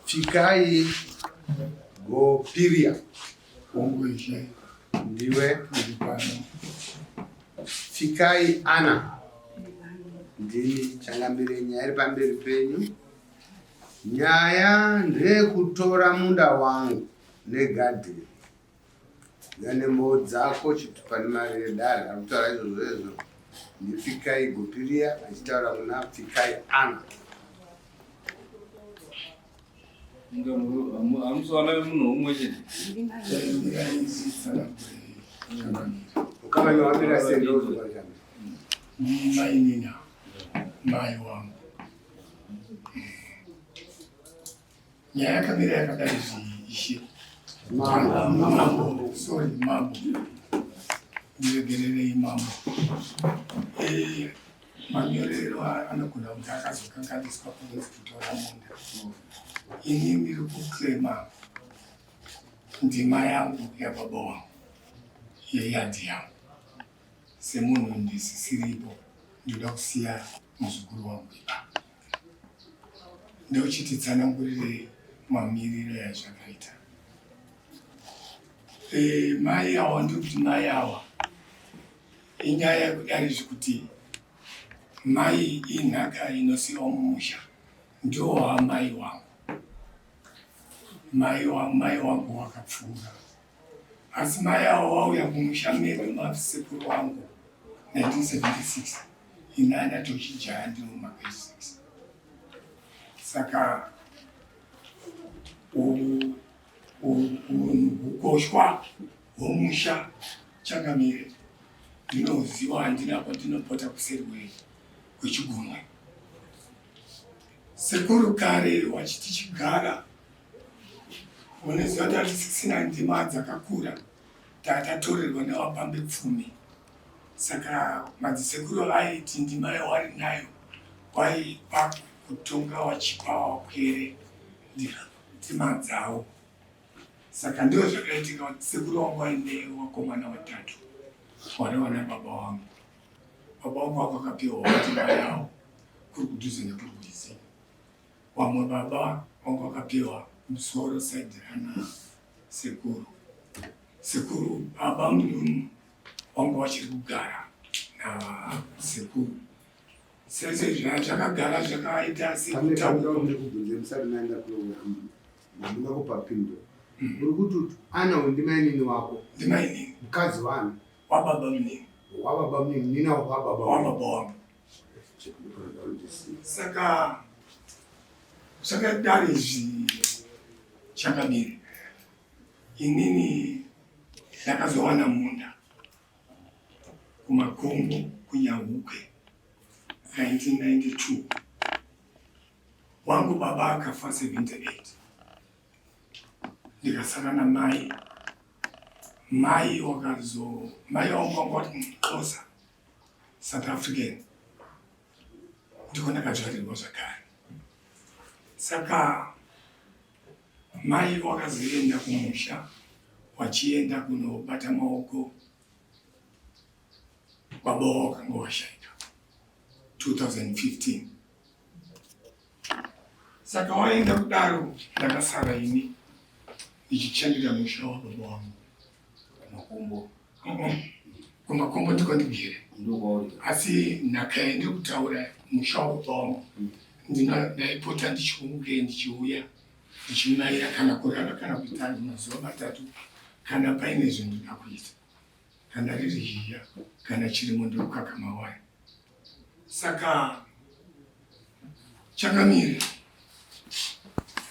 Pfikai Gopiria. Hongu Ishe. Ndiwe. Ndiri pano. Pfikai Anna. Ndini changamire nyaya iri pamberi penyu. Nyaya ndeyekutora munda wangu negadheni. Nyanembo dzako chitupa nemari yedare ari kutaura izvozvo izvo ndiPfikai Gopiria achitaura kuna Pfikai Anna. Hamusi vana vemunhu umwe chete. Ukama wamira sei ndozvo Mainina mai wangu. Nyaya yakamira yakadai ishe. Mambo, sorry mambo. Ndiregererei mambo. Eh, manyorero anogona kunge akazokanganiswa kunzi kutora munda. Ini ndiri kuclaima ndima yangu yababa wangu yeyadhi yangu. Semunhu ndisisiripo ndoda kusiya muzukuru wangu ipapo. Ndochiti tsanangurire mamiriro yazvakaita. E, mai awa ndiri kuti mai awa inyaya yekudari zvekuti mai inhaka inosiyiwa mumusha ndiwo wamai wangu mai wa mai wangu wakapfuura asi mai awa wauya kumusha medu masekuru wangu 1976 ini andatochijaya ndiri mumagrade 6 saka hukoshwa hwomusha changamire ndinoziva handina kwandinopota kuseri kwechigunwe sekuru kare wachiti chigara unoziva kuti hatisisina ndima dzakakura tatatorerwa nevapambe pfumi saka madzisekuru aiti ndima yawari nayo waipa kutonga wachipa wapwere ndima dzavo saka ndizvo zvakaitika kuti sekuru wangu waine wakomana watatu waiva nababa wangu baba wangu wako akapiwa ndima yavo kuri kudhuze nekurwizi wamwe baba wangu wakapiwa musoro side rana sekuru sekuru baba munhu wangu wachiri kugara nasekuru sese zvakagara zvakaita sekutaura ndikubvunze musati maenda hamuna kupapindura uri kuti ana uyu ndimainini wako ndimainini mukadzi wani wababa munini wababa munini nina wababa wababa wangu saka zvakadaro izvi changamire inini ndakazowana munda kumakongo kunyahukwe 1992 wangu baba akafa 78 ndikasara namai mai wakazo mai wangu wanga wati Xhosa South African ndiko ndakazvarirwa zvakare saka mai wakazoenda kumusha wachienda kunobata maoko baba wakanga washaika 2015 saka waenda kudaro ndakasara ini ndichichengeta musha wababa wangu Makumbo. Kumakombo ndiko ndigere asi nhaka yandiri kutaura musha wababa wangu ndaipota ndichiunge ndichiuya ndichimaira kana kurara kana kuita mazuva matatu kana paine zvinhu kuita kana riri zhiya kana chirimo ndokaka mawaya saka chakamire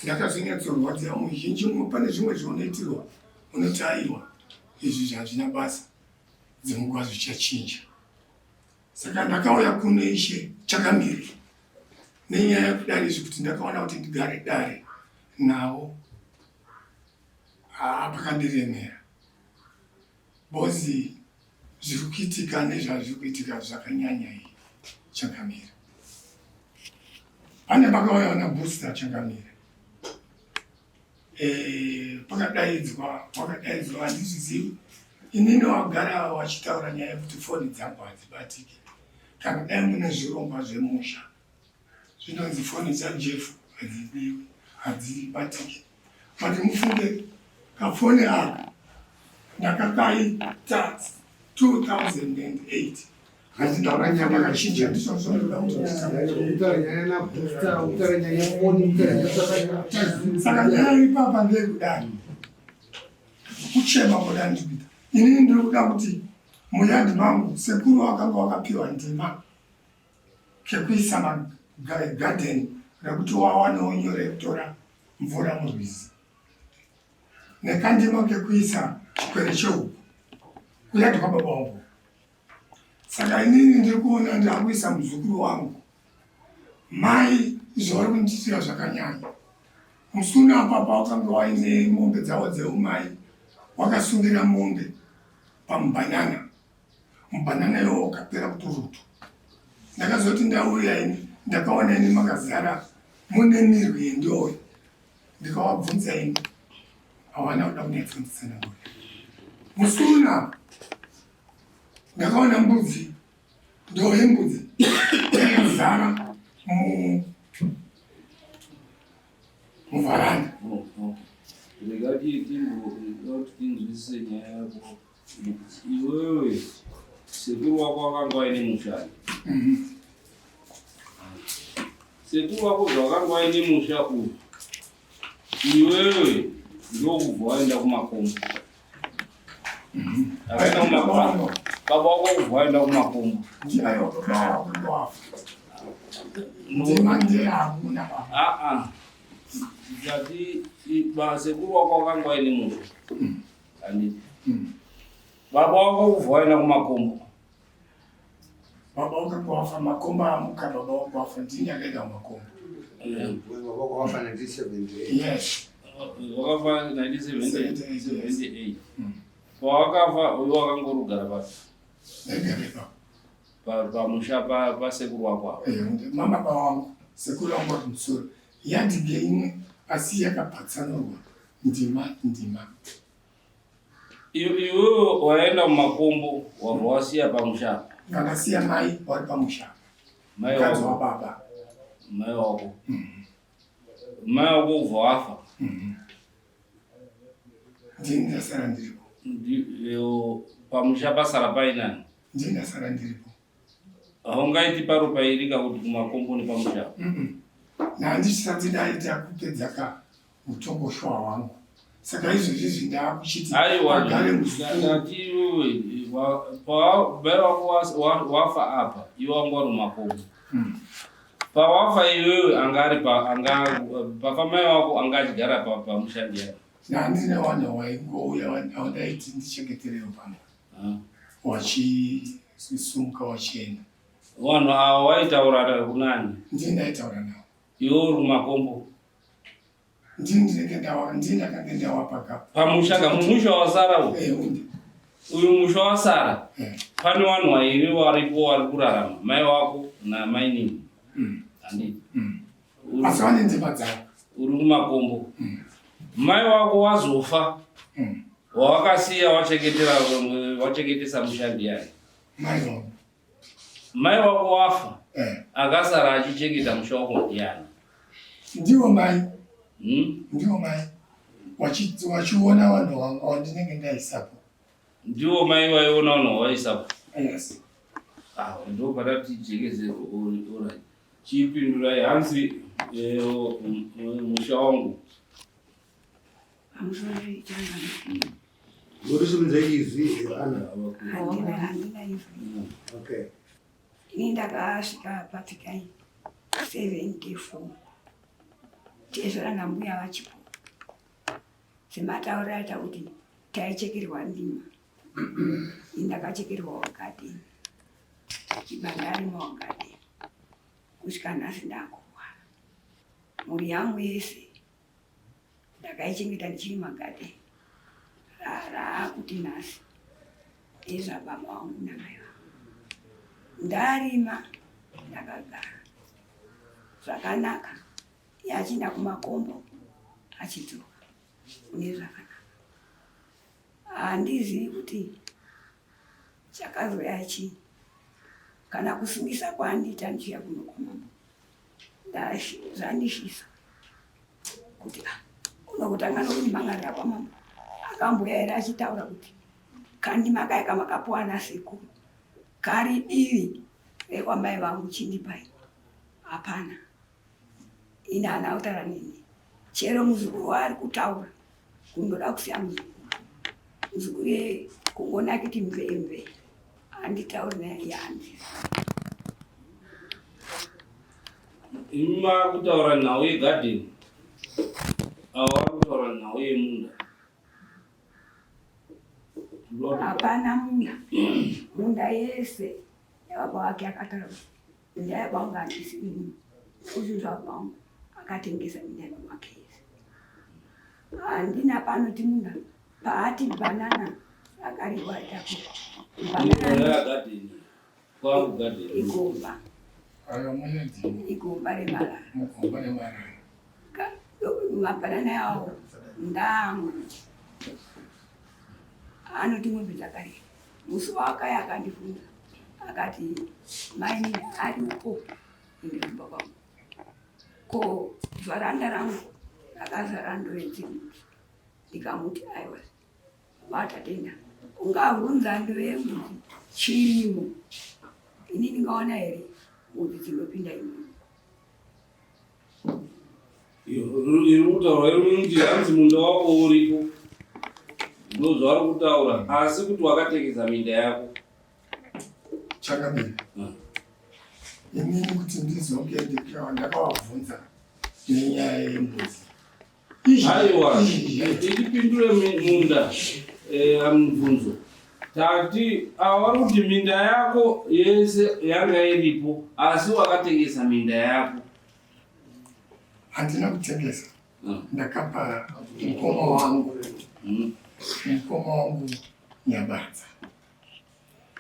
ndakazonyatsorwadziwa muzhinji pane zvimwe zvaunoitirwa unoti aiwa izvi hazvina basa dzimwe zvichachinja saka ndakauya kuno ishe chakamire nenyaya yekudare izvi kuti ndakaona kuti ndigare dare navo haa pakandiremera bozi zviri kuitika nezvazviri kuitika zvakanyanya iyi changamire pane pakauya vana booster changamire eh, pakadaidzwa pakadaidzwa handizvizivi inini wagara wachitaura nyaya yekuti foni dzangu hadzibatiki kana dai mune zvirongwa zvemusha zvinonzi foni dzajeff hadzidiwi. Hadzibatiki, but mufunge kafoni aka ndakakaita 2008. Handinakachinja, ndizvozvondoda. Saka nyaya ipapa ndeyekudai, kuchema kuda ndikuita inini, ndiri kuda kuti muyadhi mangu sekuru wakanga wakapiwa ndima kekuisa magadheni rekuti wawanewo nyore yekutora mvura murwizi, nekandima kekuisa chikwere chehuku kuyadhi kwababa wangu. Saka inini ndiri kuona ndakuisa muzukuru wangu. Mai zvavari kundiitira zvakanyanya. Musuna apapa wakanga waine mombe dzavo dzeumai, wakasungira mombe pamubhanana. Mubhanana iwo wakapera kuturutu. Ndakazoti ndauya ini, ndakaona ini makazara mune mirwi yendowe. Ndikawabvunza ini, hawana kuda kunyatsonditsanangura. Musuna ndakaona mbudzi, ndowe yembudzi yakazara muvharanda. Rega kuti tinzwisise nyaya yako. Iwewe, sekuru wako wakanga waine mushani. Sekuru wako zvawakanga waine musha uyu, iwewe ndokubva waenda kumakombo. Akaenda kumakombo, baba wako kubva waenda kumakombo. Ndiayo baba wako wafa, ndima ndiye hakuna baba. Aa, ndati sekuru wako wakanga waine musha, handiti? Baba wako kubva waenda kumakombo. Baba wakanga wafa, makombo amuka. Baba wangu wafa, ndini ndakaenda kumakombo. Baba wafa 1978. Yes. Wakafa 1978. Pawakafa uyo wakangorugara papi? Ndaigarepa. Pamusha pasekuru wako apa? Mama, baba wangu, sekuru wangu vari kumusoro. Yadhi imwe, asi yakapatsanurwa ndima ndima. Iwewe waenda mumakombo, wabva wasiya pamusha apa? Ndakasiya mai vari pamusha. Mai mukadzi wako? Wababa. Mai wako, mai wako ubva wafa? Ndini ndasara ndiripo. Pamusha pasara painani? Ndini ndasara ndiripo. Haungaiti paro pairika kuti kumakombo nepamusha apa? Nhandisati ndaita kupedza ka utongoshwa hwangu, saka izvozvizvi ndaakuchiti Aiwa. agare muzukuru. Ndati iwewe mai wako wafa apa, iwe wanga uri mumakombo. Pawafa iwewe, anga ari pa anga pafa mai wako, anga achigara pamusha ndiani? Nhandine vanhu waingouya wandaiti ndichengeterewo pano. Ah. Wachisumuka wachienda. Vanhu ava waitaura kunani? Ndini ndaitaura navo. Iwe uri kumakombo. Ndini ndinenge ndawa, ndini ndakange ndawapa ka Pamusha ka, mumusha wasara u Unde. Uyu musha wasara, pane vanhu vairi varipo vari kurarama, mai wako namainini, handiti? Asi vane ndima dzavo. Uri kumakombo, mai wako wazofa, wawakasiya wachengetera, wachengetesa musha ndiani? Mai vangu. Mai wako wafa, akasara achichengeta musha wako ndiani? Ndiwo mai. Hmm? Ndiwo mai wachiona vanhu vangu wandinenge ndaisapo. Ndiwo mai waiona vanhu wawaisapo? Yes. Ah, ndo patati jekese. Alright, chipindurai. Hanzi musha wangu. Pamusoro changana. Urisimudza izwi, Ana. Handina izwi. Okay. Ini ndakasvika paPikai 74, tezvara nambuya vachipo. Sematauriro aita kuti taichekerwa ndima, ini ndakachekerwawo gadheni, chibva ndarimawo gadheni kusvika nhasi ndakurwara. Mhuri yangu yese ndakaichengeta ndichiri magadheni. Raakuti nhasi ndezvababa vangu namai vangu. Ndarima, ndakagara zvakanaka. Iye achienda kumakombo, achidzoka mune zvakanaka. Handizivi kuti chakazoya chii kana kusungisa kwaandiita ndichiya kuno kwamambo. Zvandishisa. Kuti ah, unokutanga nokundimhangarira kwamambo akambuya here achitaura kuti kandima kaya kamakapuwa nasekuru kari divi rekwamai vangu chindipai. Hapana. Ini haana kutaura neni. Chero muzukuru waari kutaura kundoda kusiya muzukuru. Muzukuru iyeye kungoona akiti mvemve handitauri naye iye handizi. Imi makutaura nhau yegarden avo vari kutaura nhau yemunda. Hapana munda. Munda yese yababa wake akataura kuti minda yababa wangu handisi ini. Uyu baba wangu akatengesa minda yababa wake yese. Handina panoti munda paati banana akariwa takura. Banana Garden. Kwangu garden. Igomba. Ayo muyadzi. Igomba remarara. Mugomba remarara. Mabhanana yawo ndangu. Anoti mombe dzakareba. Musi waakaya akandibvunza akati maini ari uko ende kumba kwangu. Ko vharanda rangu rakazara ndove dzembudzi. Ndikamuti aiwa vatatenda ungabvunza ndove yembudzi chirimo. Ini ndingaona here mbudzi dzinopinda imomo. Iri kutaura iri kuti hanzi munda wako uripo ndozvauri kutaura asi kuti wakatengesa minda yako. Changamire, inini kuti ndizonge ndakavabvunza nenyaya yembudzi. Aiwa, ichipindure munda mubvunzo. Tati ava vari kuti minda yako yese yanga iripo asi wakatengesa minda yako. Handina kutengesa. Ndakapa mukoma wangu. Mukoma wangu Nyabadza.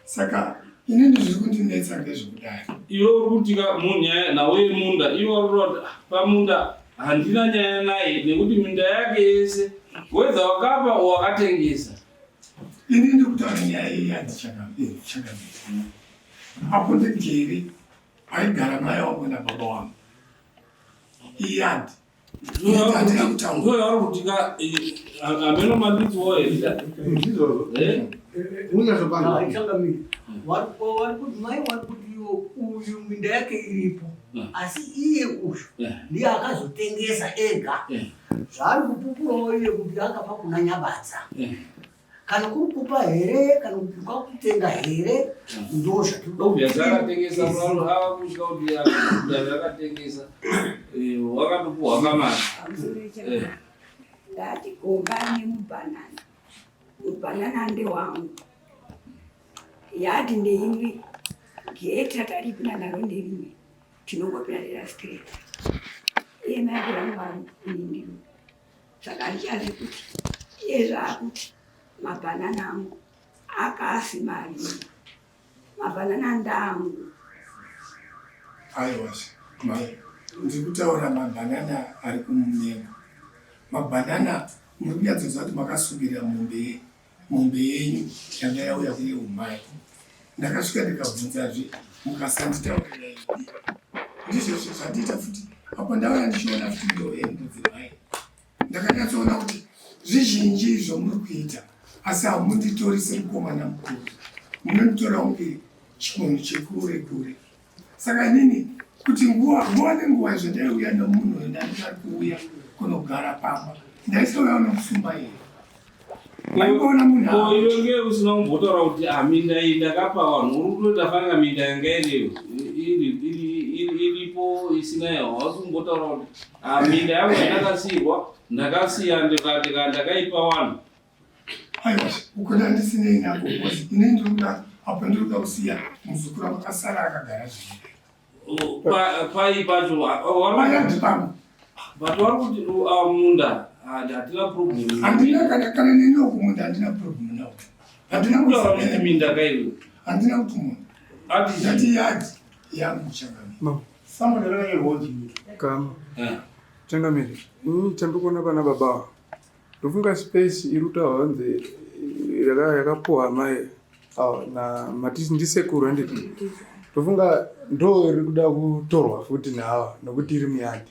Saka inini zviri kundinetsa ngezvekudai. Iwe uri kuti ka munyaya nawe yemunda iwe uri kuti pamunda handina nyaya naye nekuti minda yake yese wedza wakapa wakatengesa. Ini ndiri kutaura nyaya yeyadhi changamire. Apo ndigere paigara mai wangu nababa wangu. Iyadhi. Ndiyo yauri kuti ka hameno manditi woye. Changamire, vari kuti mai vari kuti iwo uyu minda yake iripo asi iye uyu ndiye akazotengesa ega zvaari kupupurawo iye kuti akapa kuna Nyabadza. Kana kuri kupa here kana kuti kwakutenga here ndo zvatiri. Akatengesa muraro akutya kuti akatengesa wakatopuhwa kamari. Ndati gomba nemubhanana. Mubhanana ndewangu. Yati ndeimwe gate rataripinda naro nderimwe. Tinongopinda dera straight. Iye mai akura ini ndiro. Saka handichazi kuti iye zvaakuti mabhanana angu akasima rini. Mabhanana ndangu. Aiwa mai, ndiri kutaura mabhanana ari kumunengo. Mabhanana muri kunyatsoziva kuti makasungirira mombe mombe yenyu yanga yauya kuye umai. Ndakasvika ndikabvunzazve mukasanditaurira idi. Ndizvozvo zvandiita futi apo ndauya ndichiona futi ndoo yembudzi mai. Ndakanyatsoona kuti zvizhinji zvomuri kuita asi hamunditori semukomana mukuru. Munonditora kunge chimunhu chekure kure. Saka inini kuti nguva nguva nenguva izvo ndaiuya nomunhu uyo ndandiri ari kuuya kunogara pamba ndaisauya nomusumba here. Vaingoona munhu Ko iwe nge usina kumbotaura kuti ah minda iyi ndakapa vanhu uri kutoita fanga minda yanga iriyo iri iri iri iripo isina yawo hausi kumbotaura kuti ah minda yangu yandakasiirwa ndakasiya ndika ndika ndakaipa vanhu. Aiwa uko ndandisinei nako because ini ndiri kuda apo ndiri kuda kusiya muzukuru wangu akasara akagara zviri. Pai pacho payadhi pangu. But vari kuti munda hatina problem. Handina kana kana neni kumunda handina problem nawo. Handina kutaura kuti minda kaiwe. Handina kuti munda. Ati ndati yadhi yangu changamire. Someone rakanyorwa kuti Kama. Changamire, ini chandiri kuona pana baba ava. Ndofunga space iri kutaurwa hanzi yakapuwa amai ava na mati ndisekuru handiti. Ndofunga ndo iri kuda kutorwa futi neava nokuti iri muyadhi.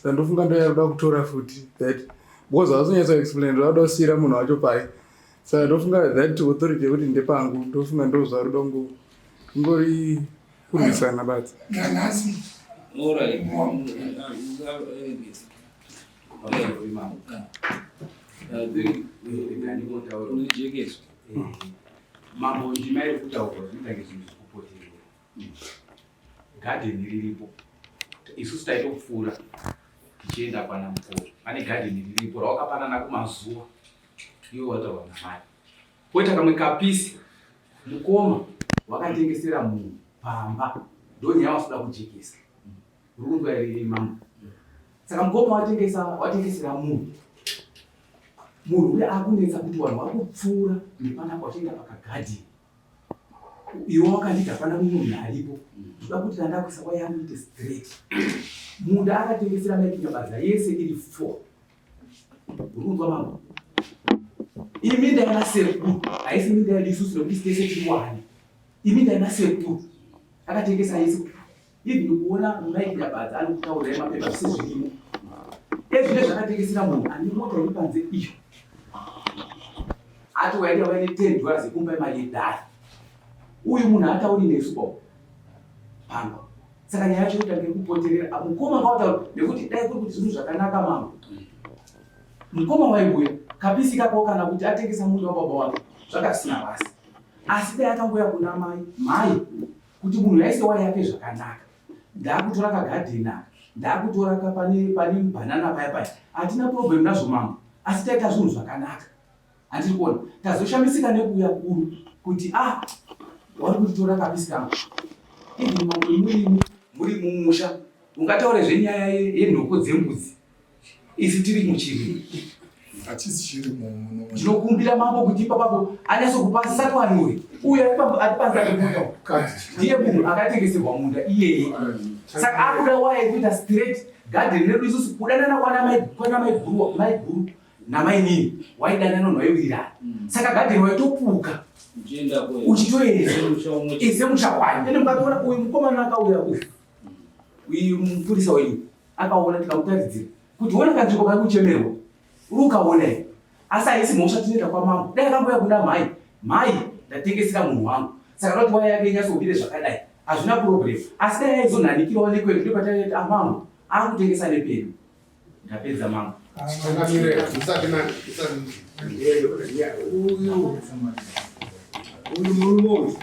Saka ndofunga ndoyakuda kutora futi that because havazonyatsa explain zvavada kusiyira munhu wacho pai. Saka ndofunga that authority yekuti ndepangu ndofunga ndozvaruda kungo ingori kurwisana badzi. Nanhasi. All right. Unojekeswa. Mambo ndima iri kutaurwa zvinoita kunge zvinhu zvikupoterera. Gadheni riripo. Isusu taitopfuura tichienda kwana mukuru. Pane gadheni riripo rawakapanana kumazuva iwe wataurwa namai. Poita kamwe kapisi mukoma wakatengesera munhu pamba ndonyaya wasuda kujekesa. Uri kunzwa here mambo? Saka mukoma watengesa watengesera munhu. Munhu uya akunetsa kuti vanhu vari kupfuura nepanapa vachienda pakagadheni. Iwe wakanditi hapana mumwe munhu aripo. Ndoda kuti kana ndakuisa kwa yangu ite straight. Munda akatengesera Mike Nyabadza yese iri 4. Uri kunzwa mambo? Iminda yana sekuru haisi minda yedu isusu nekuti tese tiri wani. Iminda yana sekuru akatengesa yese. Even kuona Mike Nyabadza anokutaurirai mapepa zvese zvirimo. Ezvine zvakatengesera munhu ane mota iri panze iyo. Ati waida waine 10 dollars yekumba imari yedare. Uyu munhu atauri nesu baba. Pano. Saka nyaya yacho yotange kupoterera. Mukoma ngawataura nekuti dai kuri kuti zvinhu zvakanaka mambo. Mukoma waiuya kapisi kako kana kuti atengesa munda wababa wake zvakasina basa. Asi dai akangouya kuna mai, mai kuti munhu yaise waya yake zvakanaka ndakutora kagadheni aka ndakutora ka pane pane banana paya paya hatina problem nazvo mambo asi taita zvinhu zvakanaka handiri kuona tazoshamisika nekuuya kuru kuti ah wari kutitora kapisi kangu even mambo imurimi muri mumusha ungataure zvenyaya yenhoko dzembudzi Isu tiri muchirimo. Hatisi chirimo muno. Ndinokumbira mambo kuti ipapapo anyatsokupa satwanure. Uyu ari panze akebuda. Ndiye munhu akatengeserwa munda iyeye. Saka akuda waye kuita straight garden redu isusu kudanana kwana mai kwana mai guru mai guru namainini waidanana unhu waiwirirana. Saka garden waitopuka uchitoenda ise muchakwani. Ende mukatoona uyu mukomana akauya uyu. Uyu mupurisa wenyu. Akaona tikamutaridzira kuti wona kanzvimbo kari kuchemerwa uri ukaona here asi haisi mhosva tinoenda kwamambo dai akambouya kuna mhai mhai ndatengesera munhu wangu saka noti waya yake inyatsobire zvakadai hazvina problem asi dai aizonhanikirawo nekwedu ndopataiti amambo ah, akutengesa nepedu ndapedza mambo uyu murume uyu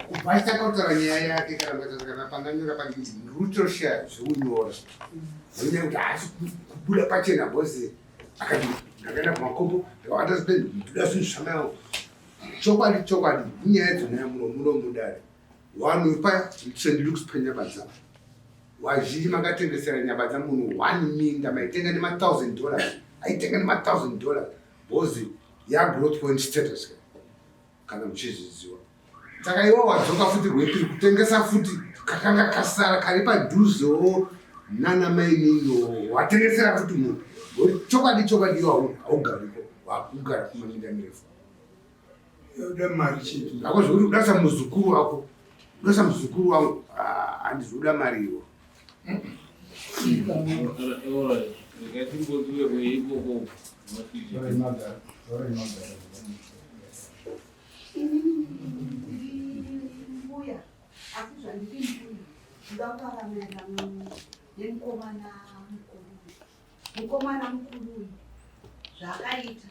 Kubva achitanga kutaura nyaya yake kana kana pandanyora panditi ndikutoshaya zvekunyora zvinyaya kuti haasi kubuda pachena bhozi akati ndakaenda kumakopo ndakawanda ndoda zvinhu zvamai chokwadi chokwadi inyaya dzona muno muno mudare vanhu pa St Luke's panyabadza wazhinji makatengesera nyabadza munhu one minda maitenga nema thousand dollars aitenga nema thousand dollars bhozi yagrowth point status kana muchizviziva saka iwe wadzoka futi rwepiri kutengesa futi kakanga kasara kari padhuzewo nana maininyo watengesera futi munhu chokwadi chokwadi iwe haugariko wakugara kumaminda mirefu ako zvekuti udasa muzukuru wako udasa muzukuru wangu handizoda mari iwo Inini ndiri mbuya asi zvandiri mbuya ndoda kutaura maererano nemukomana mukuru mukomana mukuru uyu zvaakaita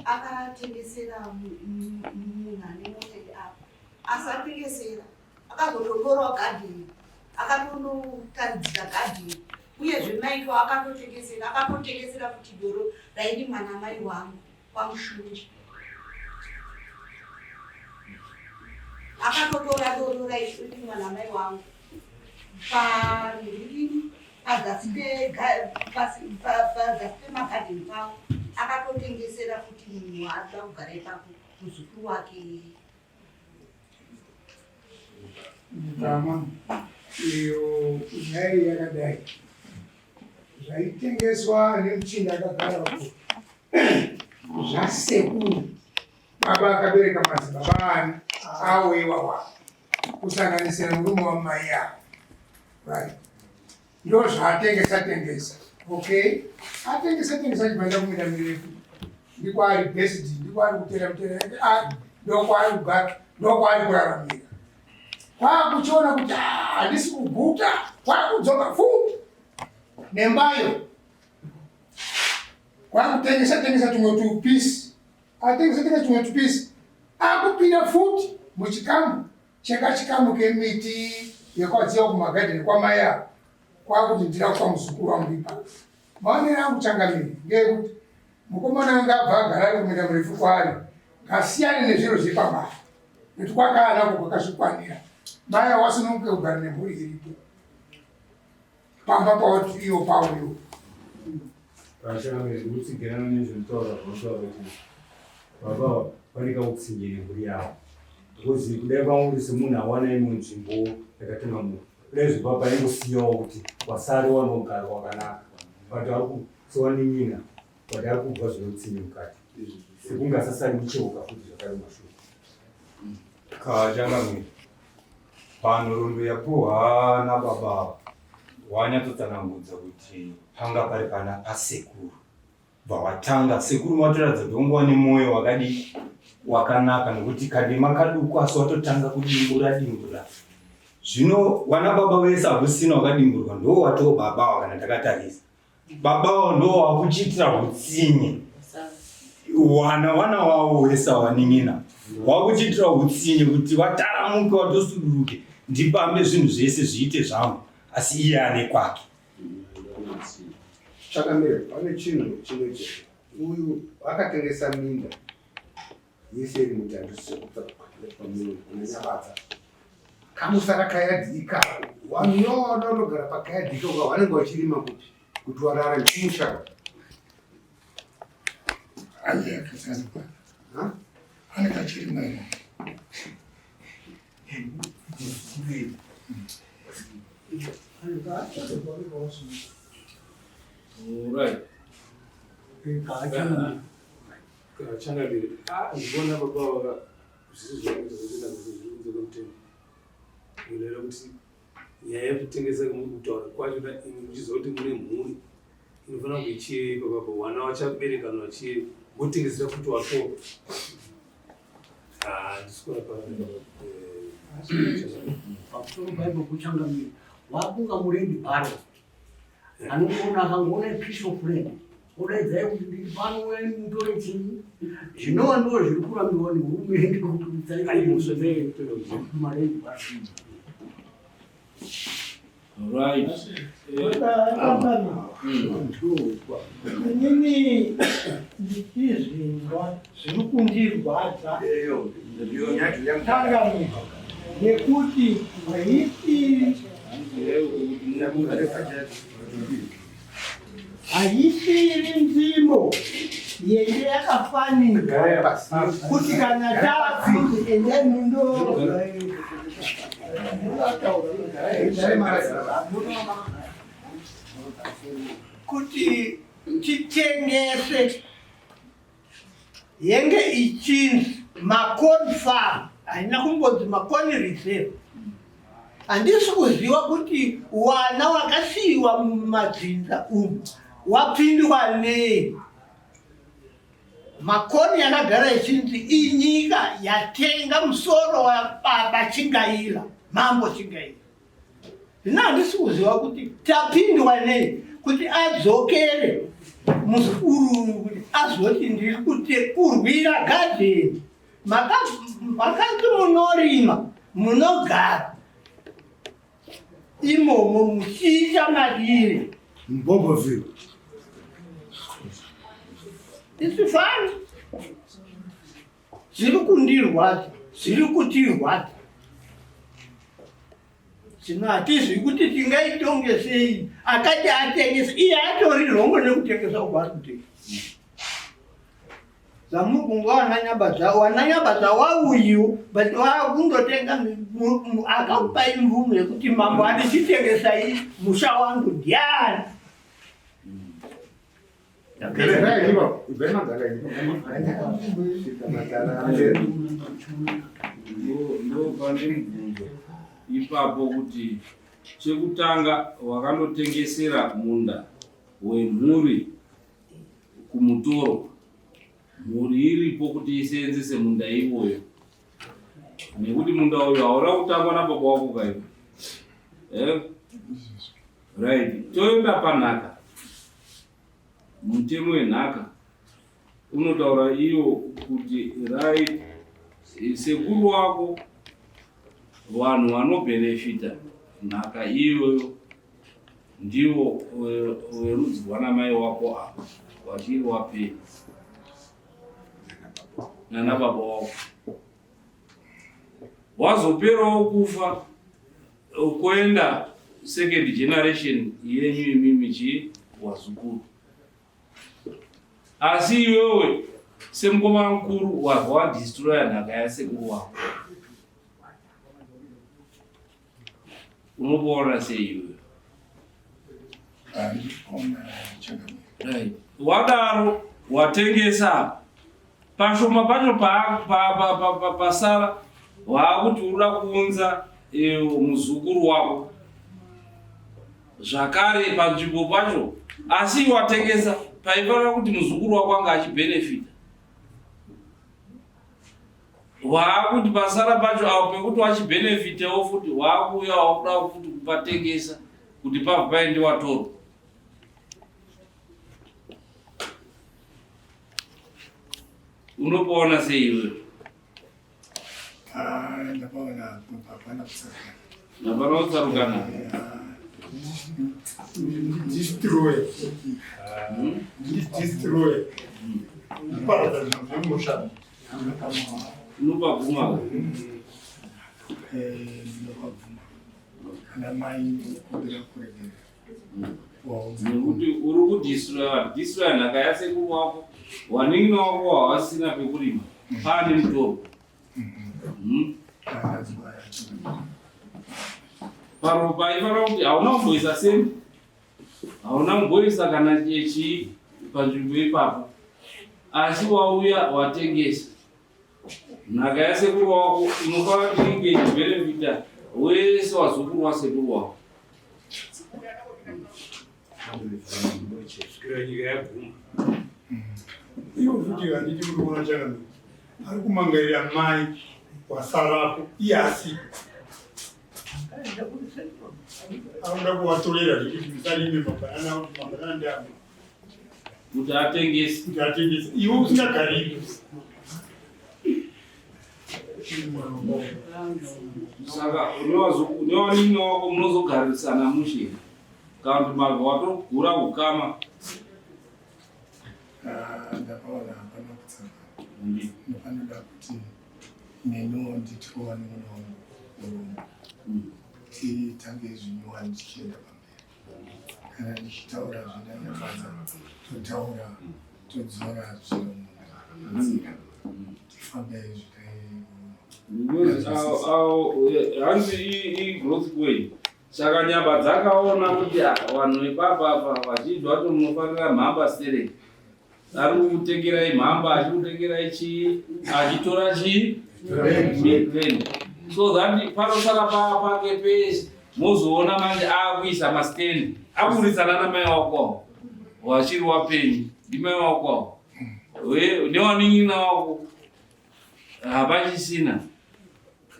akatengesera munhu ane mota iri apo asi atengesera akazototorawo gadheni akatondotaridzira gadheni uyezve maiko akatotengesera akatotengesera futi doro rairimwa namai wangu kwamushunji akatotora doro rairimwa namai wangu panhirini pazasi pemagadheni pavo akatotengesera futi munhu waada kugara ipapo muzukuru wake Mukama iyo nyaya iyi yakadai zvaitengeswa nemuchinda akagara uko zvasekuru baba akabereka madzibaba ani awo iwawa kusanganisira murume wamai avo right. Ndo zvaatengesa tengesa. Okay, atengesa tengesa achibvaenda kuminda mirefu, ndiko ari based, ndiko ari kutera mutera yake ari, ndokwaari kugara, ndokwaari kuraramira. Kwakuchiona kuti ah, handisi kuguta, kwakudzoka futi nembayo, kwakutengesa tengesa tumwe tupisi, atengesa tengesa tumwe tupisi, akupinda futi muchikamu chekachikamu kemiti yekwadziya kumagadheni kwamai ava, kwakuti ndira kupa muzukuru wangu ipapo. Maonero angu changamire ngeyekuti mukomana anga abva agara ari kuminda murefu kwaari ngasiyane nezviro zviri pamari nekuti kwakaanako kwakazvikwanira. Mai awasununguke kugara nemhuri iripo pamba pawati iwo pawo iwo. Changamire, ndikutsigirana nezvinotaura zvinotaura kuti baba pane kautsinye nemhuri yavo, because kudai kwamuri semunhu awana imwe nzvimbo yakatenga munhu kudai zvibaba ingosiyawo kuti wasare wanogara wakanaka, but ari kusewanin'ina, but ari kubva zvine utsinye mukati, sekunge asasari kucheuka futi zvakare mashure. Kachangamire, panhoroondo yapuhwa nababa wanyatsotsanangudza kuti panga pari pana pasekuru, bva watanga sekuru matoratidza kuti wanguva nemwoyo wakadii wakanaka, nekuti kadima kaduku asi watotanga kudimbura dimbura. Zvino wana baba vese hakusina wakadimburwa, ndo watoo baba kana takatarisa babawo ndo wakuchiitira utsinye wana wana wavo wese awanin'ina, wakuchiitira utsinye kuti wataramuke watosuduruke, ndipambe zvinhu zvese zviite zvangu, asi iye ane kwake. Chakamira, pane chinhu chimwe chete. Uyu akatengesa minda yese iri mutatu sekunyabadza kamusara kayadhi ikako, wanoda unogara pakayadhi ikako, vanenge vachirima kupi kuti wararame kumusha? Aye, akasarikwa anenge achirima here? Right. Changamire, ndikuona baba vaka zvisi zvakuita zvekuenda zviri kunze kwemutemo. Zvinoreva kuti nyaya yekutengesa kutaura kwacho imi muchiziva kuti mune mhuri inofanira kunge ichiri ipapapo, wana wachaberekana vachi motengesera futi wato. Handisi kuona pamusoro paipo kuchangamire wakunga murendi bharo anongoona akangoona piece of land odaidzai kuti ndiri pano, uyai mutore chinyi, zvinova ndo zviri kurambiwa nehurumende kuti marendi bharo. Right. Inini ndichizvinzwa zviri kundirwadza changamire, nekuti haisiri nzvimbo yenge yakafanira kuti kana takuti endai mundo kuti titengese, yenge ichinzi Makoni Farm, haina kumbonzi Makoni Reserve. Handisi kuziva kuti wana wakasiyiwa mumadzinza umu wapindwa nei. Makoni yakagara ichinzi inyika yatenga musoro wababa Chingaila, Mambo Chingaila. Zvino handisi kuziva kuti tapindwa nei kuti adzokere muzukuru kuti azoti ndiri kurwira gadheni. Makanzi munorima, munogara imomo muchiita madire. Mboboville. It's fine. Zviri kundirwadza, zviri kutirwadza. Zvino hatizvi kuti tingaitonge sei. Akati atengesa, iye atori rongo nekutengesa uko ari kutengesa. Zvamuri kunga wananyabadza, wananyabadza wauyiwo, but wakundotenga, akakupai mvumo yekuti mambo andichitengesai musha wangu ndiani? Ndo pane mubvunzo ipapo kuti Chekutanga wakanotengesera munda wemhuri kumutoro. Mhuri iripo kuti iseenzese munda iwoyo. Nekuti munda uyu hauna kutangwa nababa wako kaivo. Eh? Right. Toenda panhaka. Mutemo wenhaka unotaura iyo kuti right sekuru wako vanhu vanobhenefita nhaka iyoyo ndivo verudzi rwanamai wako apa vachiri wapenyu nana baba wako wazoperawo kufa kuenda second generation yenyu imimi chii wazukuru asi iwewe semukoma mukuru wabva wadistroya nhaka yasekuru wako unokuona sei iwewe wadaro watengesa pashoma pacho pasara waakuti unoda kuunza eh, muzukuru wako zvakare panzvimbo pacho asi watengesa paifanira kuti muzukuru wako anga achibhenefita waakuti pasara pacho apo pekuti wachibhenefitewo futi waakuuya wakuda futi kupatengesa kuti pabva paende watorwa unopaona sei iwe ah, ndapaona hapana kutsarukana hapana kutsarukana ndistroye ndidistroye paradza zvinhu zvemusha unopabvuma eh, ndinopabvuma kana mai ndinokumbira kuregerera nekuti uri kudistroya distroya nhaka yasekuru wako wanin'ina wako hawasina pekurima paane mutoro hmm? Paro paifanira kuti hauna kumboisa semi hauna kumboisa kana chii panzvimbo ipapo asi wauya watengesa nhaka yasekuru wako inofanira kuti inge ichibenefita wese wazukuru wasekuru wako kusvikira nyika yaguma ivo futi handiti muri kuona chakanaka ari kumangarira mai wasarapo iye asipo anoda kuvatorera zvekuti musarime mabhanana mabhanana ndeamwe kuti atengese kuti atengese iwe usingagariri saka newanin'ina wako munozogarisana mushe kana kuti mabva watogura ukama ah, ndakaona hapana kutsaka ndopanoda kuti neniwo nditiwo vanun'una wangu murume titange zvinyowani tichienda pamberi kana ndichitaura zvindanyafadza totaura todzora zviro munzira tifambe zvitae hanzi igrowth way saka nyamba dzakaona kuti ah, vanhu ipapa apa vazhinji vacho munofarira mhamba stereki ari kukutengerai mhamba achikutengerai chii achitora chii rent so that panosara pake pese mozoona manje akuisa mastand akuburitsana namai wako wachiri wapenyu ndimai wako newanin'ina wako hapachisina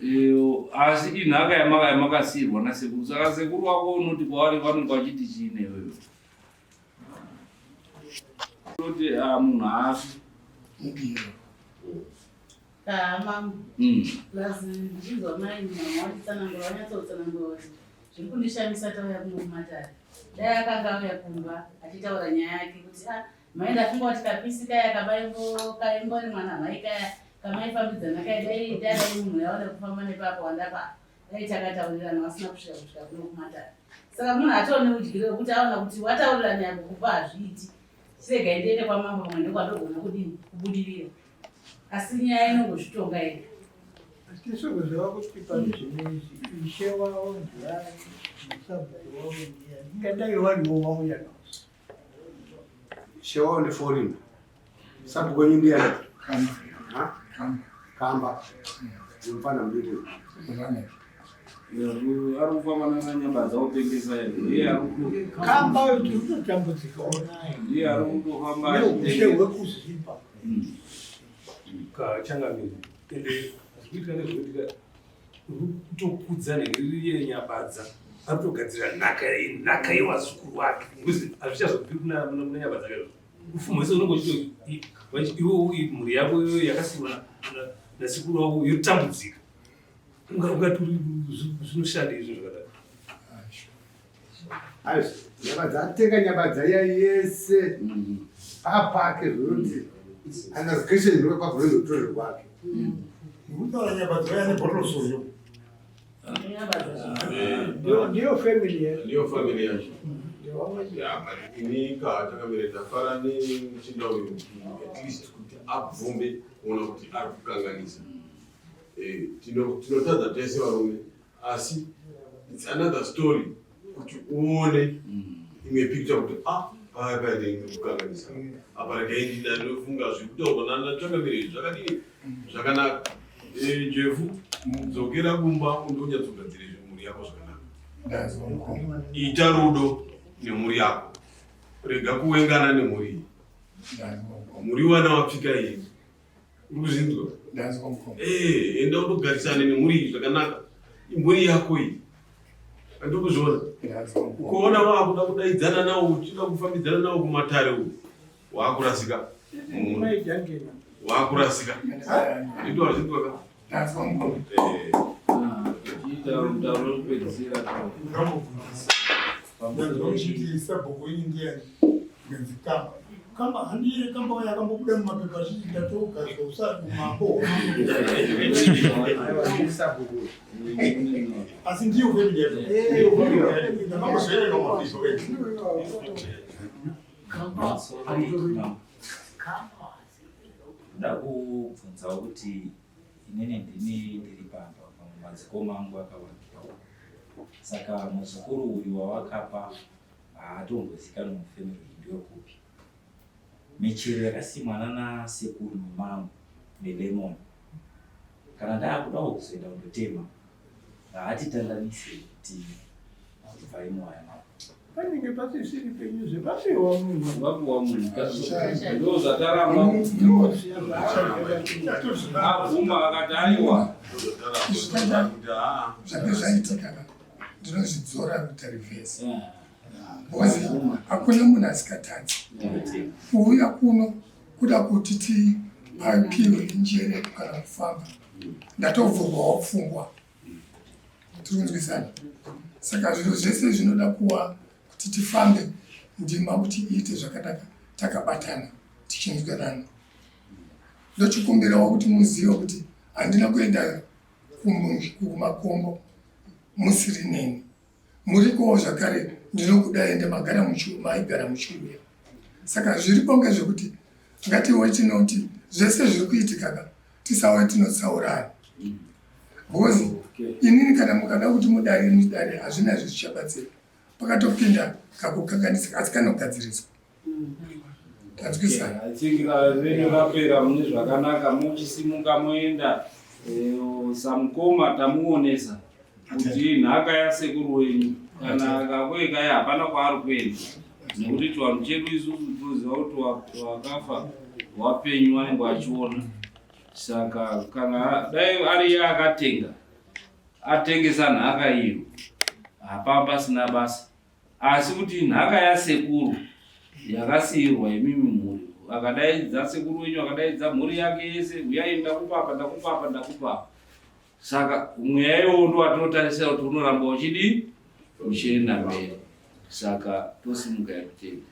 eh, asi inhaka yamakasiirwa nasekuru saka sekuru wako unoti kwavari vanenge vachiti chii newewe Kuti ah, munhu haafi. Mambo. Plus ndichinzwa mai mama vachitsanangura vanyatsotsanangura kuti zviri kundishamisa tauya kuno kumatare. Dai akanga auya kumba achitaura nyaya yake kuti ah mai ndafunga kuti kapisi kaya kabaimbo kaimbori mwana mhai kaya kamaifambidzana kaya dai dai munhu yaona kufamba nepapo wandapa dai takataurirana vasina kusvika kusvika kuno kumatare saka munhu atoone udyire wekuti aona kuti wataurirana yako kupa hazviiti chiregai ndiende kwamambo pamwe ndokwadogona kudini kubudirira asi nyaya inongozvitonga yega Tisi kuziva kuti pane zvinezvi ishe wavo ndiani musabhuku wavo ndiani ingadai wariwo wauya navo Ishe wavo ndi foreigner. Sabhuku wenyu ndiani? Kamba. Ha? Kamba. Mfana mdiki. Ari kufamba nana otengesa iye ari kamba tiri kutotambudzikawo naye. Iye ari kutofamba neushe hwekuzipa. Kachangamire ende zvikuitika nezvekuitika uri kutokudza nheriri yenyabadza ari kutogadzira nhaka nhaka yewazukuru wake because hazvichazobvi kuna nyabadza kaizvo upfumi hwese unenge uchito iwe mhuri yako yakasiyiwa nasekuru wako yotambudzika. Ungati zvinoshanda izvo zvakadaro. Aiwa, Nyabadza atenga Nyabadza iya yese apake zvokuti ana location ndo pakunozotorerwa kwake. Ndikutaura Nyabadza iya nebhotorosoyo. Ndiyo family yacho. Ndiyo family yacho. Yeah, but ini kachakamire ndafara nemuchinda uyu kuti at least kuti abvume kuona kuti ari kukanganisa. Tinotadza tese varume asi it's another story kuti uone imwe picture kuti ah paya paine imwe kukanganisa apa regai ndinofunga zviri kutaurwa naChangamire izvi zvakadini zvakanaka. Jefu dzokera kumba undonyatsogadzira mhuri yako zvakanaka. Ita rudo nemhuri yako, rega kuwengana nemhuri iyi. Mhuri wana wapfika iyi uri kuzvinzwa? Enda undogarisane nemhuri iyi zvakanaka, imhuri yako iyi andiri kuzviona. Ukaona waakuda kudaidzana nawo uchida kufambidzana nawo kumatare uku waakurasika, waakurasika. Ndito hazvinzwa ka? Ndanzwa muchiti sabhuku wenyu ndiyani? Nganzi kamba. Kamba handiye kamba uya akambobuda mumapepa achiti ndatogadzwa usati umambo. Asi ndiyo family yacho. Ndiyo family yacho. Ndakambozviverenga mumapepa kaiti. Ndoda kubvunzawo kuti inini ndini ndiri pamba pamwe madzikoma angu akawanda, saka muzukuru uyu wawakapa haatombozikanwa mufamily ndewekupi. Michero yakasimwa nana sekuru nemango nelemon, kana ndaakudawo kuzoenda kundotema haatitandanise kuti bvai muwaya mako. Panenge pasisiri penyu zvepapiwa munhu. Vapiwa munhu ndo zvataramba abvuma akati aiwa. Zvange zvaitika ka ndinozvidzora kuita reverse because hakuna munhu asikatadzi. Kuuya kuno kuda kuti tipapiwe njere kana kufamba, ndatovhurwawo pfungwa, tiri kunzwisana. Saka zviro zvese zvinoda kuwa kuti tifambe ndima kuti iite zvakanaka takabatana tichinzwanana. Ndochikumbirawo kuti muzive kuti handina kuenda kumakombo musiri neni, murikowo zvakare. Ndinokuda ende magara maigara muchiuya. Saka zviripo ngezvekuti ngatiwe tinoti zvese zviri kuitika ka tisave tinotsaurana, because inini kana mukada kuti mudare mudare hazvina zvichichabatsira. Pakatopinda kakukanganisika asi kanogadziriswa. Tanzwisana. I think renyu rapera mune zvakanaka, muchisimuka moenda. Samukoma tamuonesa kuti nhaka yasekuru wenyu kana akakuekai hapana kwaari kuenda, nekuti chivanhu chedu isusu tinoziva kuti wakafa wapenyu vanenge vachiona. Saka kana dai ari iye akatenga atengesa nhaka iyo hapaa pasina basa, asi kuti nhaka yasekuru yakasiyirwa imimi mhuri, akadaidza sekuru wenyu akadaidza mhuri yake yese, uyai ndakupapa ndakupapa ndakupapa. Saka mweya iwowo ndo watinotarisira kuti unoramba uchidii uchienda mberi. Saka tosimuka yakutenda.